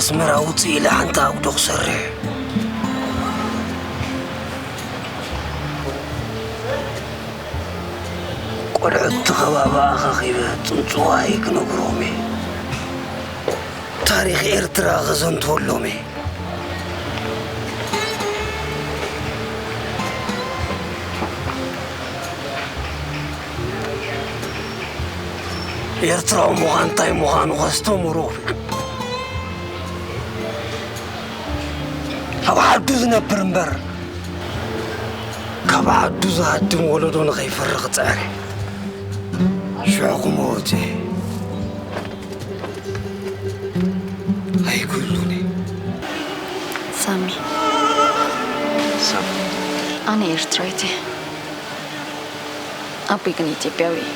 ኣስመራ ውፅእ ኢለ ሓንቲ ኣጉዶ ክሰርሕ። ቆልዑት እቲ ከባቢ ኣኻኺበ ፅንፅዋይ ክነግሮም እየ። ታሪኽ ኤርትራ ከዘንትወሎም እየ። ኤርትራዊ ምዃን እንታይ ምዃኑ ከስተምሮ። ኣብ ዓዱ ዝነብር እምበር ካብ ዓዱ ዝሃድም ወለዶ ንኸይፈሪ ክፅዕር እየ። ሽዑ ክመውት እየ። ኣይክህሉን እየ። ሳሚ፣ ሳሚ፣ ኣነ ኤርትራዊት እየ። ኣቦይ ግን ኢትዮጵያዊ እዩ።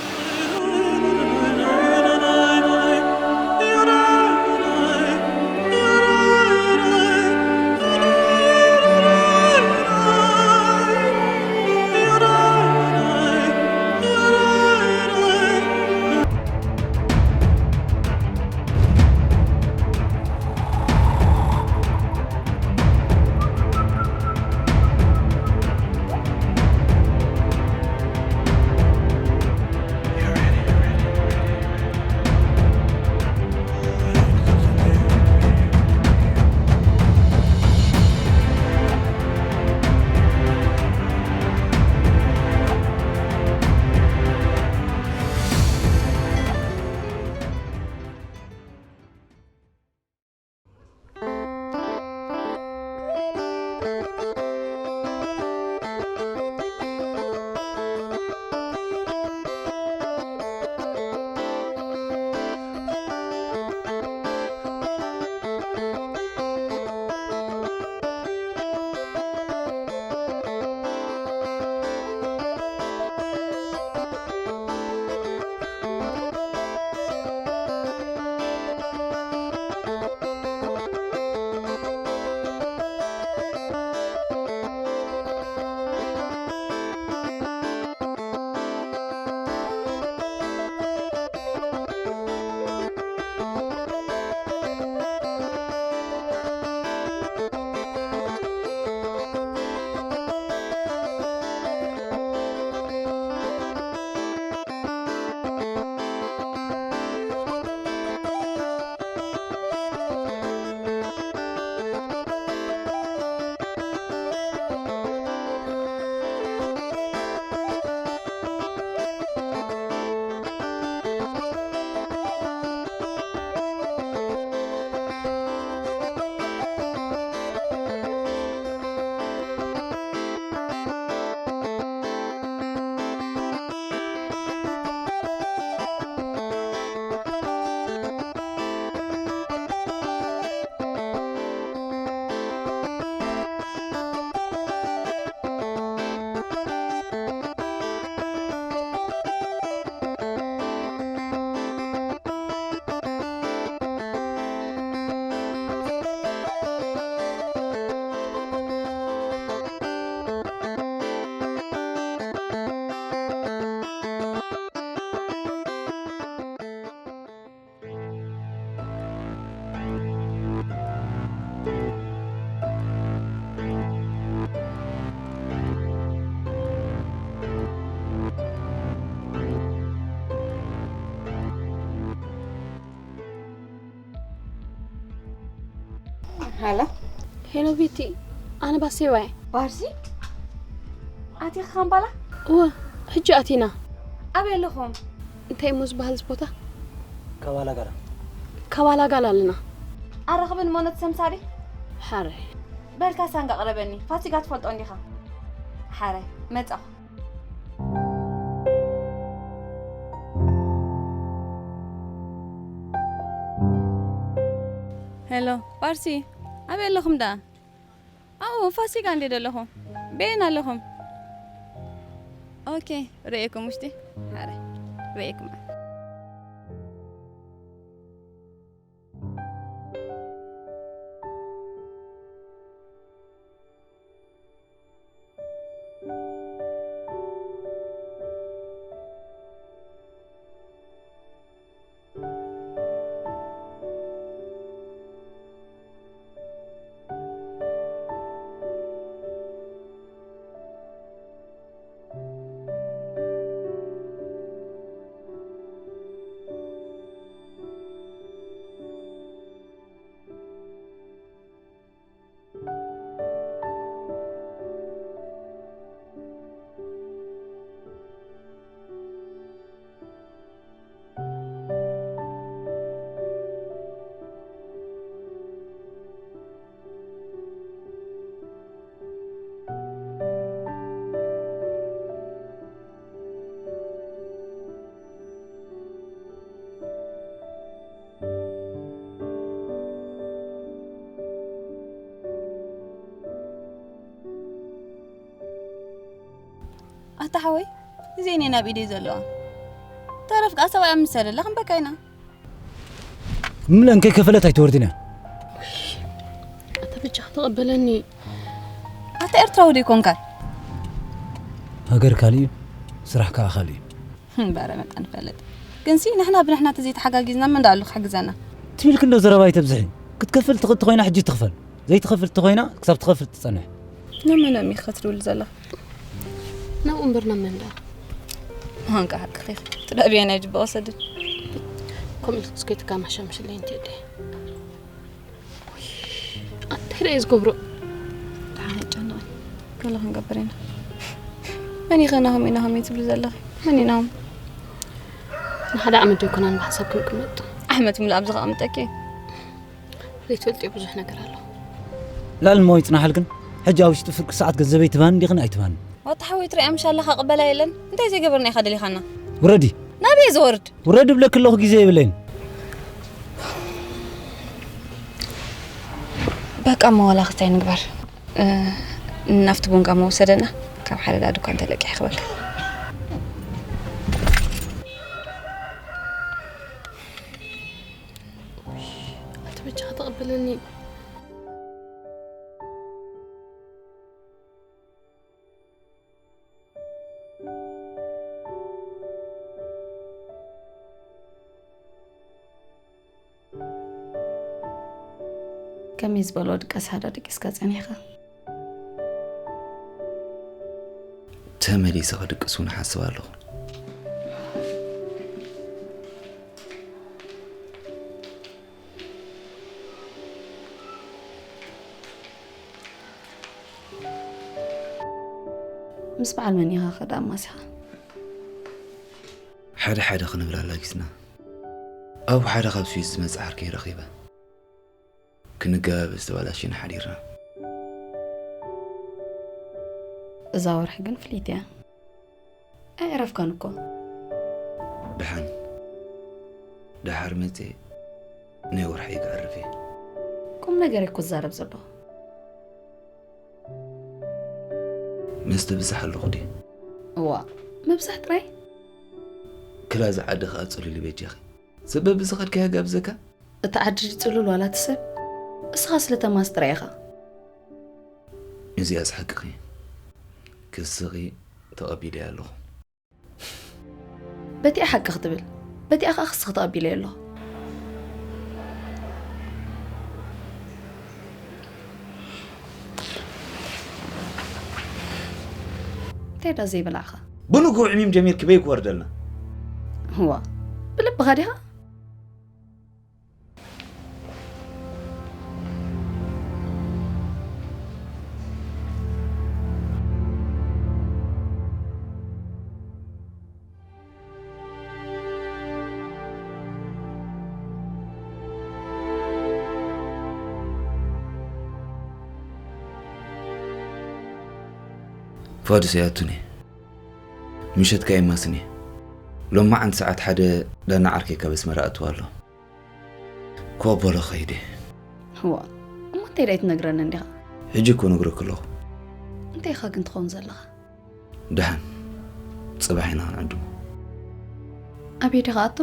ሃሎ። ሄሎ ቤቲ፣ ኣነ ባሴባ እየ። ባርሲ? ኣቲኺ ካምባላ? እወ፣ ሕጂ ኣቲና። ኣበይ ኣለኹም? እንታይ እሞ ዝበሃል እዚ ቦታ? ካባላጋላ። ካባላጋላ ኣለና። ኣረኽብን ሞነት ሰምሳሪ? ሓረ። በልካ ሳንጋ ቅረበኒ። ፋሲጋ ትፈልጦ እንዲኻ? ሓረ፣ መጻኹ። ሄሎ፣ ባርሲ፣ ኣበይ ኣለኹም ደኣ? ኣብኡ ፋሲጋ እንዴ ዘለኹም? በየን ኣለኹም? ኦኬ፣ ርእየኩም ውሽጢ። ሓረ፣ ርእየኩም። ኣታ ሓወይ፣ እዚኤን እየን ኣብ ኢደይ ዘለዋ። ተረፍ ከኣ ሰብኣይ ኣብ ምሰደላ ክንበካ ኢና። ምለን ከይከፈለት ኣይትወርድን እያ። ኣታ በጃኻ ተቐበለኒ። ኣታ ኤርትራዊ ዶ ይኮንካ? ሃገር ካልእ እዩ፣ ስራሕ ከኣ ካልእ እዩ። እምበረ መጠን ፈልጥ። ግንሲ ንሕና ብንሕና ተዘይተሓጋጊዝና መን ደኣሉ ክሕግዘና? ትም ኢልኪ እንዶ ዘረባ ኣይተብዝሒ። ክትከፍል ትኽእል ተኾይና ሕጂ ትኽፈል። ዘይትኸፍል ተኾይና ክሳብ ትኸፍል ትጸንሕ። ንመን ኢኻ ክትድውል ዘለኻ? ናብኡ እምበር ናብ መን ደኣ? ምዃንካ ሓቅኺ። እቲ ደኣ ብየናይ ጅባ ወሰድን? ከምኡ ኢልክስ ከይትከማሸምሽለይ እንተ ኣደ። እንታይ ደኣ እዩ ዝገብሮ? ደሓን ኣይጨነቕን። ገለ ክንገብር ኢና። መን ኢኸ ናሆም እዩ ናሆም እዩ ትብሊ ዘለኺ? መን እዩ ናሆም? ንሓደ ዓመት ዶ ኣይኮነን ብሓሳብ ክንቅመጥ? ዓመት ሙሉእ ኣብዚ ከቐምጠኪ? ዘይትፈልጥዮ ብዙሕ ነገር ኣሎ። ላል እሞ ይጽናሓል ግን፣ ሕጂ ኣብ ውሽጢ ፍርቂ ሰዓት ገንዘበይ ትባን ዲኽን ኣይትባን? ዋታ ሓወይ ትሪኣ ምሽ ኣለኻ ቅበላ የለን። እንታይ ዘይገበርና ኢኻ ደሊኻና? ውረዲ። ናበይ ዝወርድ? ውረዲ ብለኪ ኣለኹ ግዜ የብለይን። በቃ እሞ ዋላ ክስታይ ንግበር። እ፣ ናብቲ ቡንጋ መውሰደና ካብ ሓደ ዳ ድኳን ተለቂሕ ክበካ። ኣቲ በጃኻ ተቐበለኒ። ከመይ ዝበለ ድቀስ ሃዳ ደቂስካ ጸኒሕካ? ተመሊሰ ክድቅስ እውን እሓስብ ኣለኹ። ምስ በዓል መን ኢኻ ከዳ ኣማሲኻ? ሓደ ሓደ ክንብል ኣላጊስና። ኣብ ሓደ ካብ ስዊስ ዝመጽእ ዓርከይ ረኺበ። ክንገባበዝ ተባላሽና ሓዲርና። እዛ ወርሒ ግን ፍልይቲ እያ። ኣየዕረፍካን እኮ። ደሓን። ደሓር መጽየ ናይ ወርሒ ክዕርፍ እየ። ቁም ነገር እኮ ዝዛረብ ዘለኹ። መስተ ብዝሕ ኣለኹ ድየ? እዋ፣ ምብዛሕ ጥራይ? ክላ እዚ ዓዲ ከኣ ጽሉሊ በጃኺ። ሰብ በብዝኸድካዮ ጋብዘካ? እቲ ዓዲ ጽሉል ዋላ እቲ ሰብ? እስኻ ስለ ተማስ ጥራይ ኢኻ። እዚኣስ ሓቅኺ። ክስኺ ተቐቢለያ ኣለኹ። በቲኣ ሓቂ ክትብል፣ በቲኣ ከኣ ክስኺ ተቐቢለዮ ኣለኹ። እንታይ ዳ ዘይበላዕኻ? ብንግሁ ዕሚም ጀሚርኪ በይ ክወርደልና? እዋ፣ ብልብኻ ዲኻ? ፋዱስ ይኣቱኒ። ምሸት ከኣ ይማስኒ። ሎማዓንቲ ሰዓት ሓደ ዳና ዓርከይ ካብ ኣስመራ ኣእትዋ ኣሎ። ኮቦሎ ኸይደ። እዋ፣ እሞ እንታይ ደኣ ኣይትነግረንን ዲኻ? ሕጂ እኮ ነግረኪ ኣለኹ። እንታይ ኢኻ ግን ትኸውን ዘለኻ? ደሓን፣ ጽባሕ ኢና ክንዕድሞ። ኣበይ ዲኻ ኣቶ?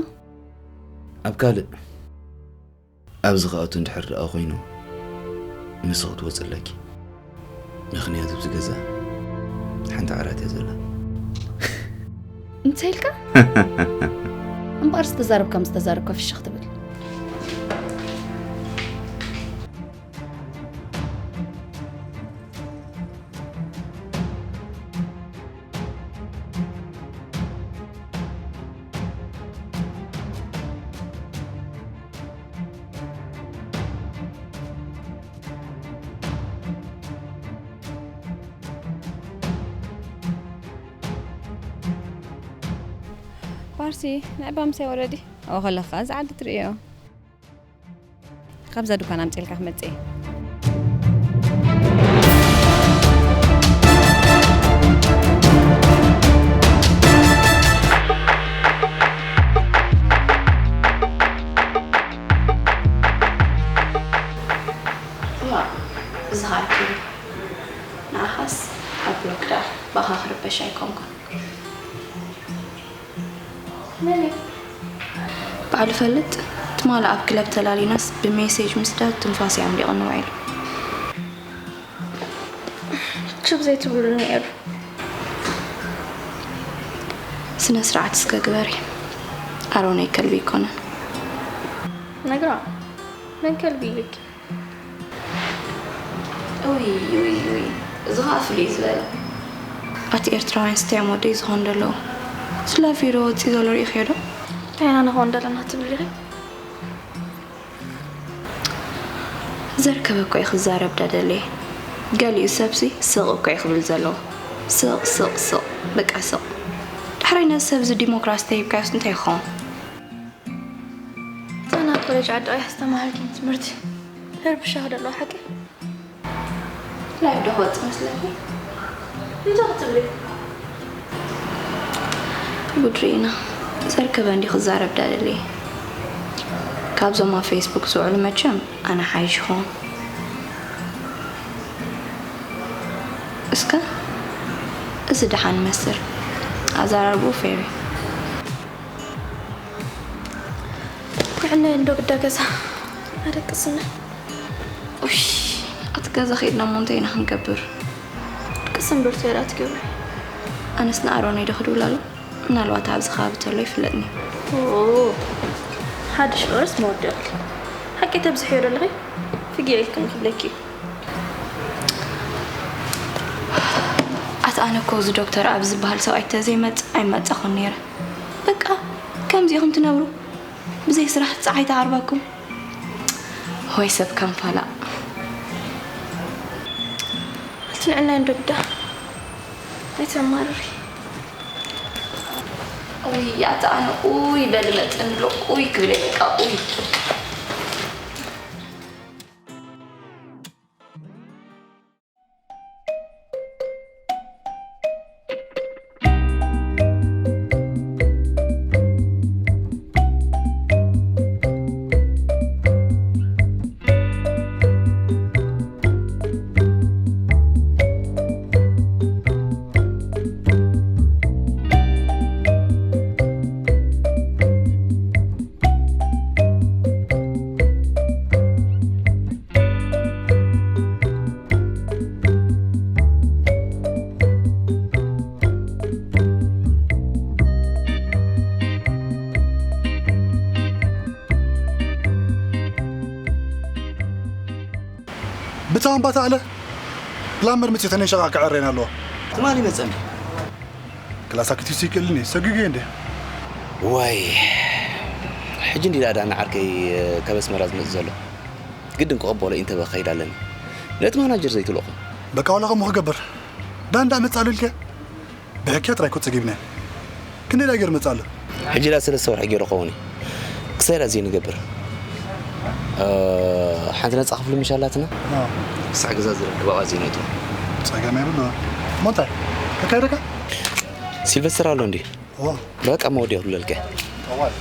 ኣብ ካልእ። ኣብዚ ክኣቱ እንድሕር ደኣ ኮይኑ፣ ንስኺ ክትወጺ ኣለኪ። ምኽንያቱ ኣብዚ ገዛ ሓንቲ ዓራት እያ ዘላ። እንታይ ኢልካ? እምበኣር ዝተዛረብካ ምስ ተዛረብካ ፍሽኽ ትብል። ፓርሲ፣ ንዕባ ምሳይ ወረዲ። ኣብኡ ከለኻ እዚ ዓዲ ትርእዮ። ካብዛ ድኳን ኣምጺእልካ ክመጽእ እየ። እዋ፣ እዚ ኸኣ ኪዱ። ንዓኻስ ኣብ ብሎክ ደኣ ብኣኻ ክርበሽ ኣይኮንኩን። መን እዩ? ባዕሉ ፈልጥ። ትማሊ ኣብ ክለብ ተላሊናስ ብሜሴጅ ምስዳድ ትንፋስ ኣምሊቑኒ ውዒሉ። ችብ ዘይትብሉ ነይሩ። ስነ ስርዓት እስከ ግበሪ። ኣሮነይ ከልቢ ኣይኮነን። ነግራ፣ መን ከልቢ ኢልኪ? ውይ ውይ ውይ፣ እዚ ኸዓ ፍልይ ዝበለ። ኣቲ ኤርትራውያን ስታይ ሞደይ ዝኾን ዘለዉ ስላፊ ዶ ወፂ ዘሎ ርኢኽዮ ዶ? እንታይ ኢና ንኾን ዘለና ትብሊ ኢኺ? ዘርከበ እኮ እዩ ክዛረብ ዳደለየ። ገሊኡ ሰብሲ ስቕ እኮ እዩ ክብል ዘለዎ። ስቕ ስቕ ስቕ፣ በቃ ስቕ። ዳሕራይ ነዚ ሰብ እዚ ዲሞክራሲ ተሂብካዮስ እንታይ ይኸውን? እታ ናብ ኮሌጅ ዓዲ ቀይሕ ዝተማሃርኪ ትምህርቲ ተርብሻ ደሎ ሓቂ? ላይፍ ዶ ክወጽእ መስለኪ? እንታይ ክትብሊ? ጉድ ርኢና። ዘርከበ እንዲ ክዛረብ ዳደለየ። ካብዞም ኣብ ፌስቡክ ዝውዕሉ መቸም ኣነ ሓይሽ ይኸውን። እስከ እዚ ደሓን ይመስል ኣዘራርብኡ ፌሪ። ጥዕና እንዶ ግዳ ገዛ ኣደቅስና። ኡሽ፣ ኣቲ ገዛ ከይድና እሞ እንታይ ኢና ክንገብር? ቅስም ብርቱ እያ ትገብሪ። ኣነስ ንኣሮነይ ዶ ክድውል ኣሎ? ምናልባት ኣብዚ ከባቢ ተሎ ይፍለጥኒ። ኦ፣ ሓድሽ ፍቕርስ መወደቕኪ። ሓቂ ተብዝሕዮ ዶ ኣለኺ? ፍግዕ ኢልክን ክብለኪ እዩ። ኣቲ ኣነ እኮ እዚ ዶክተር ኣብ ዝበሃል ሰብኣይ ተዘይመጽእ ኣይመጻኹን ነይረ። በቃ ከምዚ ኢኹም ትነብሩ። ብዘይ ስራሕ ጸዓይ ተዓርበኩም። ወይ ሰብ ካምፓላ። ኣቲ ንዕና እንዶ ግዳ ኣይተማርሪ። ኡይ ኣቲ ኣነ ኡይ በሊ መጠን ኣሎ ኡይ ክብለ በቃ ኡይ። ብታንባ ታዕለ ፕላምበር መጺኡ ተነይ ሸቓ ክዕረና ኣለዎ። ትማሊ መጸኒ። ክላሳ ክትዩስ ይክእልኒ፣ ሰጊገ እንደ። ዋይ፣ ሕጂ እንዲ ዳዳ ንዓርከይ ካብ ኣስመራ ዝመጽእ ዘሎ። ግድን ክቕበሎ ኢንተበ ክኸይድ ኣለኒ። ነቲ ማናጀር ዘይትልእኹ። በቃ ዋላ ከምኡ ክገብር። ዳ እንዳ መጻሉ ኢልከ? ብሕክያ ጥራይ እኮ ጸጊብና። ክንደይ ዳ ገይሩ መጻሉ? ሕጂ ዳ ሰለስተ ወርሒ ገይሩ ክኸውን እዩ። ክሳይ ዳ ዘይንገብር። እ፣ ሓንቲ ነጻ ክፍሉ ምሽ ኣላትና? ኣዎ። ክሳዕ ገዛ ዝረክብ ኣብኣ ዘይነእትዎ። ጸገም የብሉ። እሞ እንታይ? ከካይደካ? ሲልቨስተር ኣሎ እንዲ? እዎ። በቃ መወዲያ ክብለልከ። እዋይ።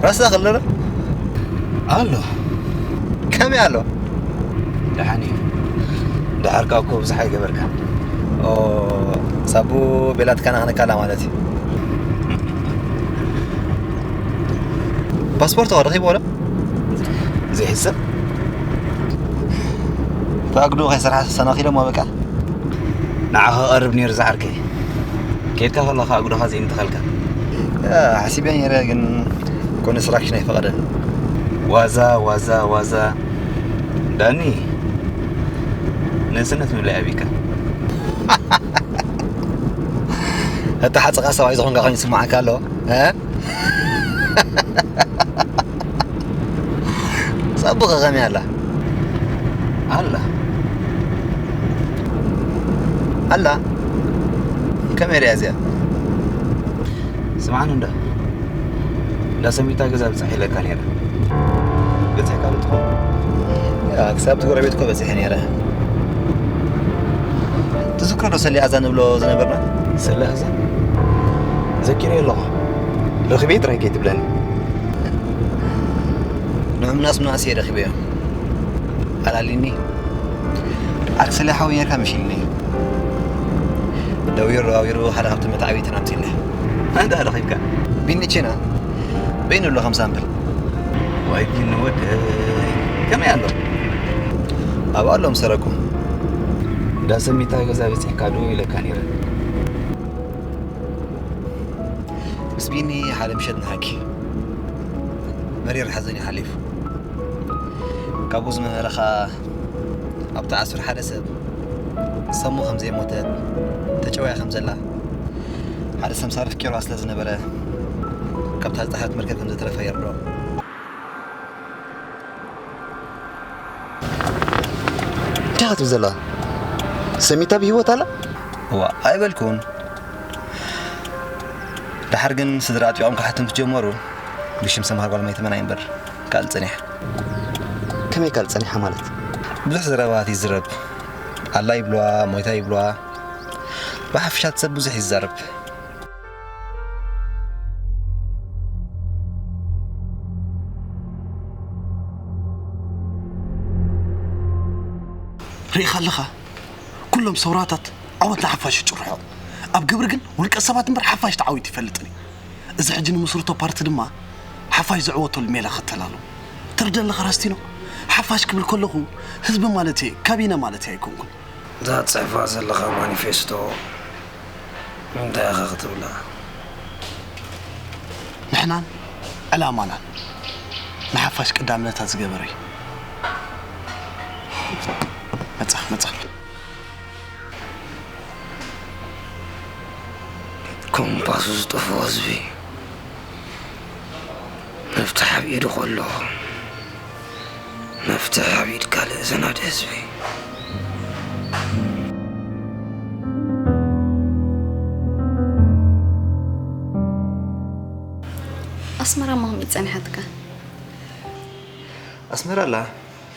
ራስታ ከለለ ኣሎ። ከመይ ኣሎ? ደሓን እዩ። ደሓርካ እኮ ብዙሕ ኣይገበርካን። ኦ፣ ሳቡ ቤላትካና ከነካላ ማለት እዩ። ፓስፖርት ኸ ረኺብዎ ዶ? ዘይሕሰብ። ተኣግዶ ከይሰርሓ ሰናኺሎሞ በቃ። ንዓኻ ቀርብ ነይሩ ዝዓርከይ። ኬድካ ከለኻ ኣጉዶኻ ዘይምተኸልካ። ያ፣ ሓሲበ ነይረ፣ ግን ኮንስትራክሽን ኣይፈቐደን። ዋዛ፣ ዋዛ፣ ዋዛ። ዳኒ፣ ንእስነት ምብላይ ኣቢካ። እታ ሓጽኻ ሰብኣይ ዝኾንካ ኮይኑ ይስምዓካ ኣሎ፣ እ? ጸቡቕ ከመይ ኣላ? ኣላ። ኣላ? ከመይ ሪኣ እዚኣ? ስምዓኒ እንዶ። እንዳ ሰሚታ ገዛ ብጻሕ ኢለካ ነይረ። በጺሕካ ዶ ትኸውን? ያ፣ ክሳብ እቲ ጎረቤት እኮ በጺሐ ነይረ። ትዝክሮ ዶ ሰሌ ኣዛ ንብሎ ዝነበርና? ሰሌ ኣዛ? ዘኪረዮ ኣለኹ። ረኺበዮ ጥራይ ከይትብለኒ። ንዑ ምናስ ምናስ እየ ረኺበዮ። ኣላሊኒ። ኣርሰለ ሓው ጌርካ መሲልኒ። ደዊሩ ደዋዊሩ ሓደ ካብቶም መተዓብይትን ኣምጺእለ። ኣንታ ረኺብካ? ቢኒ ቼና። በይኑ ኣሎ ከም ሳምፕል። ዋይ ቢኒ ወደይ። ከመይ ኣሎ? ኣብኡ ኣሎ ምስ ሰረቁ። እንዳ ሰሚታ ገዛ በጺሕካ ዶ ኢለካ ነይረ። ምስ ቢኒ ሓደ ምሸት ንሃኪ። መሪር ሓዘን እዩ ሓሊፉ። ካብኡ ዝመኸረ ኸኣ ኣብቲ ዓሰርተ ሓደ ሰብ ሰሙ ከም ዘይሞተት ተጨውያ ከም ዘላ ሓደ ሰብ ሳርፍ ቄርዋ ስለ ዝነበረ ካብታ ዝጠሓለት መርከብ ከም ዘተረፈ የርድኦ። እንታይ ኢኻ ትብል ዘለኻ? ሰሚታ ብህይወት ኣላ? እዋ፣ ኣይበልኩን። ደሓር ግን ስድራ ኣጥቢቖም ክሓቱ ምስ ጀመሩ፣ ብሽም ሰምሃር ጓል ማይ ተመናይ እምበር ካልእ ጸኒሓ። ከመይ ካልእ ጸኒሓ ማለት? ብዙሕ ዘረባታት ይዝረብ። ኣላ ይብልዋ፣ ሞይታ ይብልዋ። ብሓፈሻ እቲ ሰብ ብዙሕ ይዛረብ። ርኢኻ ኣለኻ? ኩሎም ሰውራታት ዓወት ንሓፋሽ ይጭርሖ። ኣብ ግብሪ ግን ውልቀ ሰባት እምበር ሓፋሽ ተዓዊቱ ይፈልጥን እዩ። እዚ ሕጂ ንምስርቶ ፓርቲ ድማ ሓፋሽ ዝዕወተሉ ሜላ ክተላሉ። ትርደ ኣለኻ ራስቲኖ? ሓፋሽ ክብል ከለኹ ህዝቢ ማለት እየ፣ ካቢነ ማለት እየ ኣይኮንኩን። እዛ ትጽሕፋ ዘለኻ ማኒፌስቶ እንታይ ኢኻ ክትብላ? ንሕናን ዕላማናን ንሓፋሽ ቀዳምነታ ዝገበረ እዩ። መጻ፣ መጻ። ኮምፓሱ ዝጠፍኦ ህዝቢ መፍትሕ ኣብ ኢዱ ከሎ፣ መፍትሕ ኣብ ኢድ ካልእ ዘናዲ ህዝቢ። ኣስመራ እሞ ከመይ ጸኒሓትካ? ኣስመራ ኣላ፣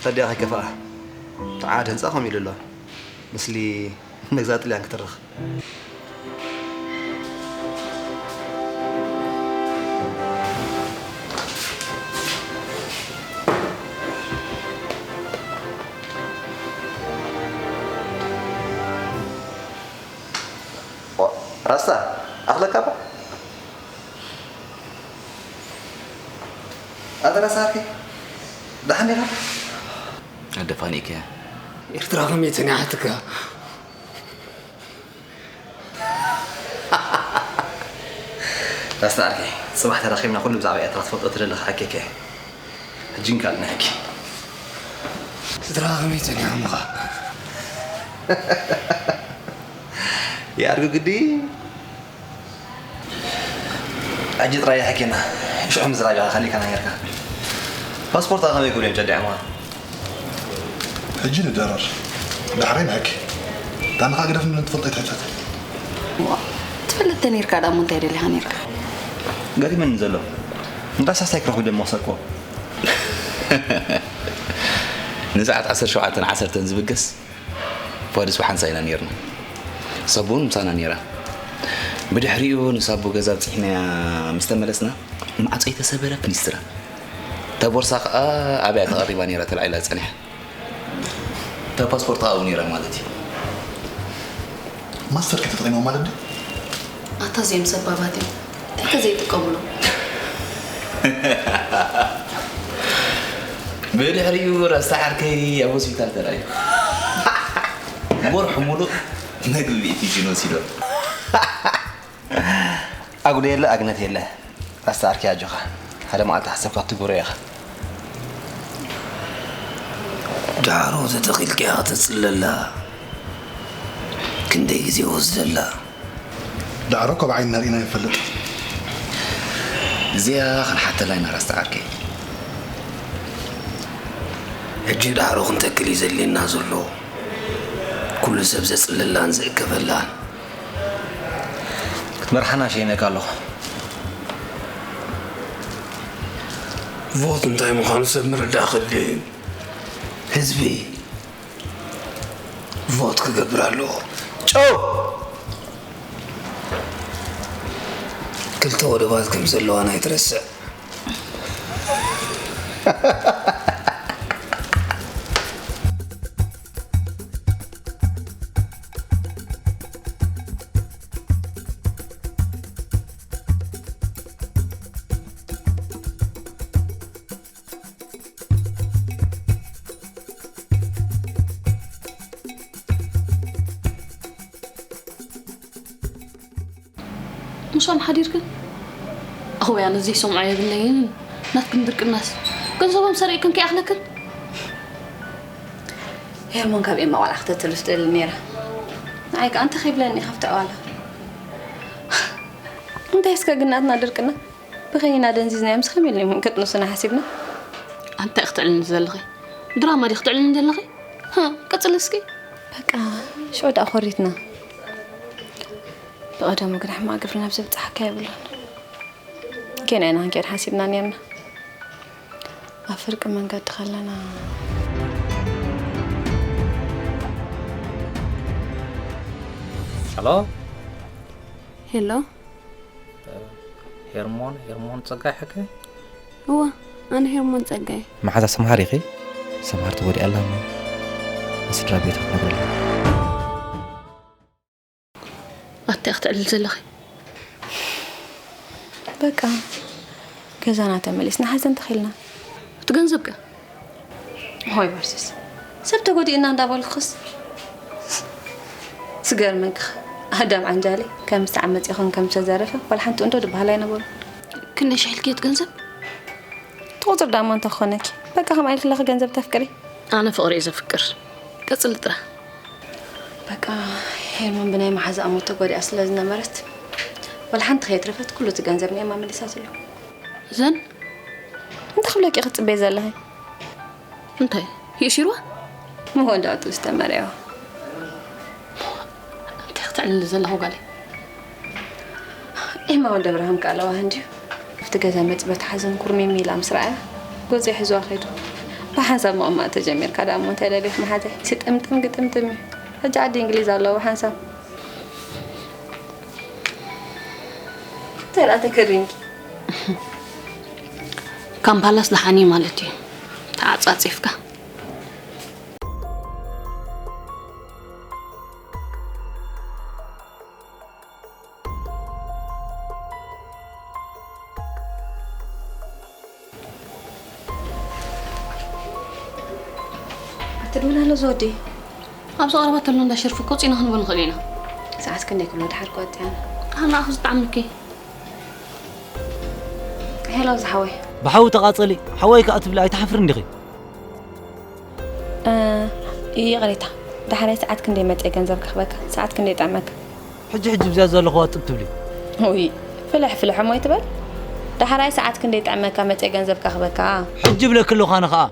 ታዲያ ከይከፍኣ። ተዓድ ህንጻ ኮም ኢሉ ኣሎ። ምስሊ መግዛእቲ ጥልያን ክትርኽ። ራስታ ኣኽለካ ባ? ኣንተ ራስታ ኣርኪ፣ ደሓን ዲኻ? ኣደፋኒከ። ኤርትራ ከመይ ጸኒሓትካ? ራስታ ኣርኪ፣ ጽባሕ ተራኺብና ኩሉ ብዛዕባ ኤርትራ ትፈልጦ ትደሊ ክሓኬከ። ሕጂ እንካል ንሕኪ። ስድራ ከመይ ጸኒሖምኻ? ይኣርጉ ግዲ። ሕጂ ጥራይ ይሓኪና። ሽዑ ምዝራብ ኢኻ፣ ከሊእካና ኔርካ። ፓስፖርትካ ከመይ ክብሉ እዮም ጨዲዖምዋ? ሕጂ ንደረር። ዳሕራይ ንሕኪ። እታ ንኻ ግደፍ ንብለን ትፈልጦ ኣይትሕተት። ዋ፣ ትፈልጥ ተኔርካ ደኣ እሞ እንታይ ደሊኻ ኔርካ? ገሪመኒ ዘሎ። እንዳ ሳስታይ ክረኽቡ ደሞ ሰኮ። ንሰዓት ዓሰርተ ሸውዓተን ዓሰርተን ዝብገስ ፖሊስ ብሓንሳ ኢና ኔርና። ሳቡ እውን ምሳና ኔራ። ብድሕሪኡ ንሳቡ ገዛ ኣብጺሕናያ ምስ ተመለስና፣ ማዕጾ ኣይተሰበረ፣ ፕኒስትራ። እታ ቦርሳ ከኣ ኣብያ ተቐሪባ ኔራ ተላዒላ ጸኒሓ። እታ ፓስፖርት ከኣ ኣብኡ ኔራ ማለት እዩ። ማስተር ከተጠቒሞም ማለት ድዩ? ኣታ እዚኦም ሰባባት እዮም። እንታይ ከ ዘይጥቀሙሎም? ብድሕሪኡ ራስታ ዓርከይ ኣብ ሆስፒታል ተራእዩ። ወርሒ ሙሉእ መግቢ ብኢቲ ጂን ወሲዶም። ኣጉዶ የለ፣ ኣግነት የለ። ራስታ ዓርከይ ኣጆኻ። ሓደ መዓልቲ ሓሰብካ ክትግብሮ ኢኻ። ዳዕሮ ተተኺልካ ኢኻ ተጽለላ። ክንደይ ግዜ ወስደላ። ዳዕሮ እኮ ብዓይንና ርኢና ይፈልጥ። እዚኣ ክንሓተላ ኢና ራስታ ዓርከይ። ሕጂ ዳዕሮ ክንተክል እዩ ዘድልየና ዘሎ። ኩሉ ሰብ ዘጽልላን ዝእከበላን። ክትመርሓና ሸይነካ ኣለኹ። ቮት እንታይ ምዃኑ ሰብ ምርዳእ ከድልዮ እዩ። ህዝቢ ቮት ክገብር ኣለዎ። ጨው! ክልተ ወደባት ከም ዘለዋና ኣይትረስዕ። ምሶም ሓዲርክን? ኣወያ ነዚ ሰምዖ የብለይን። ናትክን ድርቅናስ ገንዘቦም ሰሪቅክን ከይኣኽለክን። ሄርሞን ካብ ኤማ ቆልዓ ክተትርፍ ትደሊ ነይራ። ንዓይ ከኣ እንታይ ከይብለኒ ካብቲ ኣዋላ። እንታይ እስከ ግን ናትና ድርቅና ብኸይና ደንዚዝናዮም ስኸም ኢሎም ክጥንሱና ሓሲብና። ኣንታይ ክትዕልኒ ዘለኺ? ድራማ ዲ ክትዕልኒ ዘለኺ? ሃ፣ ቀጽሊ እስኪ። በቃ ሽዑ ደኣ ኮሪትና። ብቐደሙ ግን ሕማቕ ግብሪ ናብ ዘብጽሓካ የብሉን። ጌና ኢና ክንከይድ ሓሲብና ኔርና። ኣብ ፍርቂ መንገዲ ከለና ሄሎ ሄሎ ሄርሞን ሄርሞን ጸጋይ ሓቀይ እዋ ኣነ ሄርሞን ጸጋይ መሓዛ ሰምሃር ኢኺ ሰምሃር ተጎዲኣ ኣላ እሞ ንስድራ ቤታ ክትነግረላ ኣታይ ክትዕልል ዘለኺ በቃ ገዛና ተመሊስና ሓዘን ተኺልና እቲ ገንዘብ ከ ሆይ በርሲስ ሰብ ተጎዲእና እንዳበልኩስ ዝገርመካ ኣዳም ዓንጃሊ ከም ዝተዓመፀ ይኹን ከም ዝተዘረፈ ዋላ ሓንቲ እንዶ ዝበሃል ኣይነበሩ ክንደይ ሽሕ ኢልክዮ እቲ ገንዘብ ትቑፅር ዳማ እንተ ክኾነኪ በቃ ከምኣ ኢልክለኺ ገንዘብ ተፍቅሪ ኣነ ፍቕሪ እየ ዘፍቅር ቀፅሊ ጥራ በቃ ሄርሞን ብናይ መሓዛኣ ሞት ተጎዲኣ ስለ ዝነበረት ዋላ ሓንቲ ከየትረፈት ኩሉ እቲ ገንዘብ ንኤማ መሊሳትሉ ዘን እንታይ ክብለኪ ክትፅበይ ዘለኺ እንታይ የእሲርዋ መወዳእትኡ ዝተመርዕዋ እንታይ ክትዕልሊ ዘለኹ ጓለይ ኤማ ወልደብርሃም ከኣ ለዋህ እንድዩ ኣብቲ ገዛ መፂ በቲ ሓዘን ኩርሚም ኢላ ምስ ረኣያ ገፁ ይሕዝዋ ከይዱ ብሓንሳብ ምቕማጥ ተጀሚርካ ደኣ እሞ እንታይ ደሊኽ መሓዘይ ስጥምጥም ግጥምጥም እዩ ሕጂ ዓዲ እንግሊዝ ኣለዎ ብሓንሳብ እንታይ ደኣ ተከሪምኪ ካምፓላስ ደሓን እዩ ማለት እዩ ተዓፃፂፍካ ትድውል ኣሎ ዝወዲ ኣብዚ ቀረባ ተሎ እንዳ ሸርፊ እኮ ፂና ክንብል ንኽእል ኢና ሰዓት ክንደይ ክብሎ ድሓር ክወፅያና ኣና ኣኹ ዝጣዕምኪ ሄሎ ዝሓወይ ብሓዊ ተቓጸሊ ሓወይ ከኣ ትብሊ ኣይትሓፍርን ዲኺ ይቕሬታ ዳሕራይ ሰዓት ክንደይ መፀ ገንዘብ ክኽበካ ሰዓት ክንደይ ጠዕመካ ሕጂ ሕጂ ብዝያ ዘለኹዋ ጥብ ትብሊ ውይ ፍልሕ ፍልሕ እሞ ይትበል ዳሕራይ ሰዓት ክንደይ ጠዕመካ መፀ ገንዘብ ከኽበካ ሕጂ ብለኪ ኣለኹ ኣነ ኸኣ